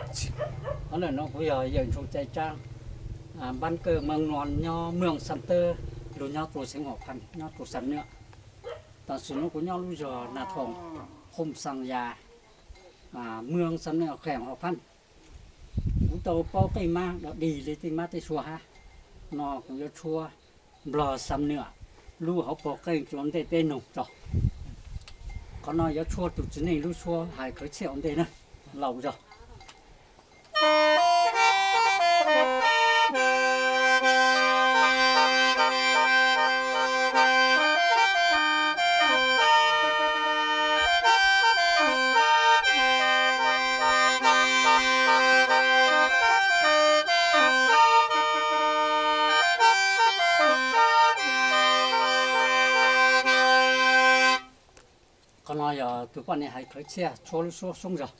Qhov ntawm no kuv yog yawm Ntshoo Cai Tsaab, npab kawj Meej Nuam nyob Meej Xam Tawb, lug nyob rua xeev Huam Phaj nyob rua Xam Nuam. Tam sim no kuv nyob lub zog Nas Thoom, khoom Xaa Yas, Meej Xam Nuam, kheem Huam Phaj. Kuv tau paub qeej mab dog dig li tej mab tej sua hab, no kuv yuav tshuab nplog Xam Nuam lub hauv paug qeej rua ntej peb noog tso. Qhov no yuav tshuab tug txiv neej lub suab hais khawv txhiaj ua ntej na, laus zog. Qhov no yog tug poj niam hais khawv txhiaj tshuab lub suab soob zog.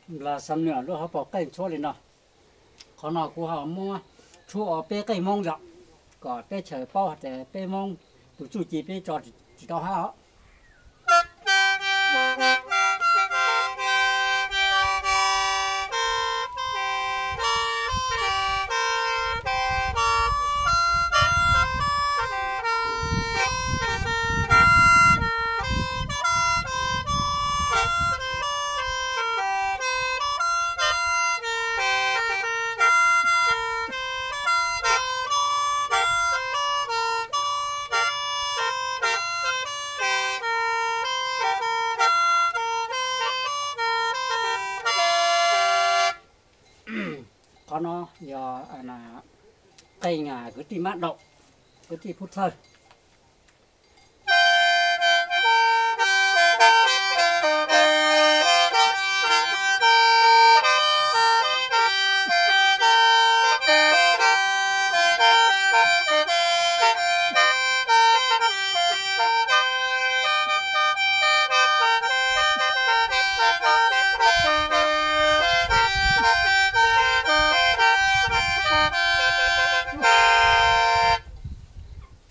Nplog Xam Nuam lub hauv paug qeej tshuab li no. Qhov no kuv ho muab tshuab ua peb qeej Moob zog, kom teb chaws paub hais tias peb Moob tus txuj ci peb tso tsis tau hab os. Qhov no yog qeej kwv tij mab daum, kwv tij pub thawj.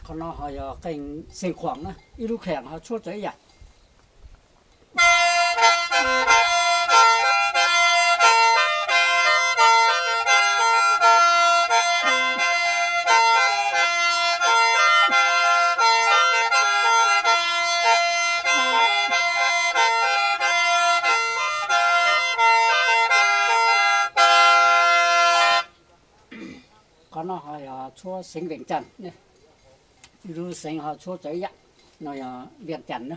Qhov no ho yog qeej Xeev Khuam na, ib lub kheem ho tshuab txawv ib yam. Qhov no ho yog tshuab xeev Veem Cas, lub xeev ho tshuab txawv ib yam, no yog Veem Cas na.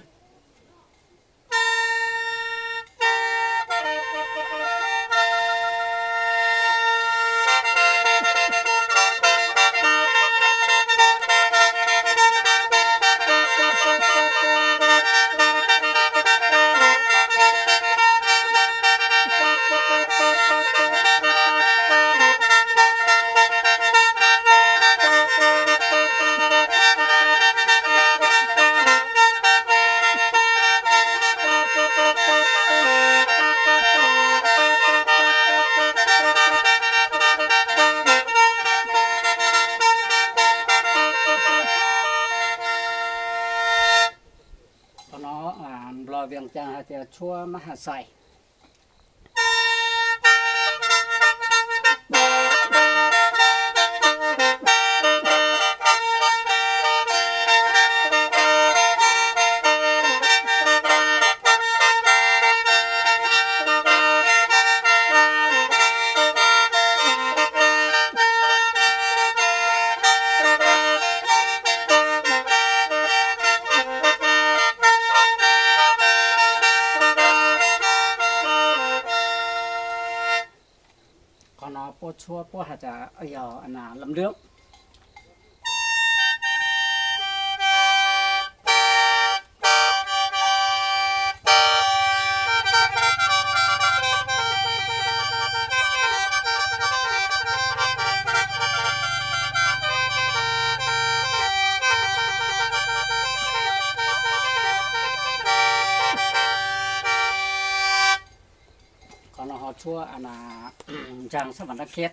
Qhov no Nplog Veem Cas hais tias tshuab mab has xais. Puab tshuab puab has tas yog lam lwb. Qhov no ho tshuab ntsaag xab vam dab khiab.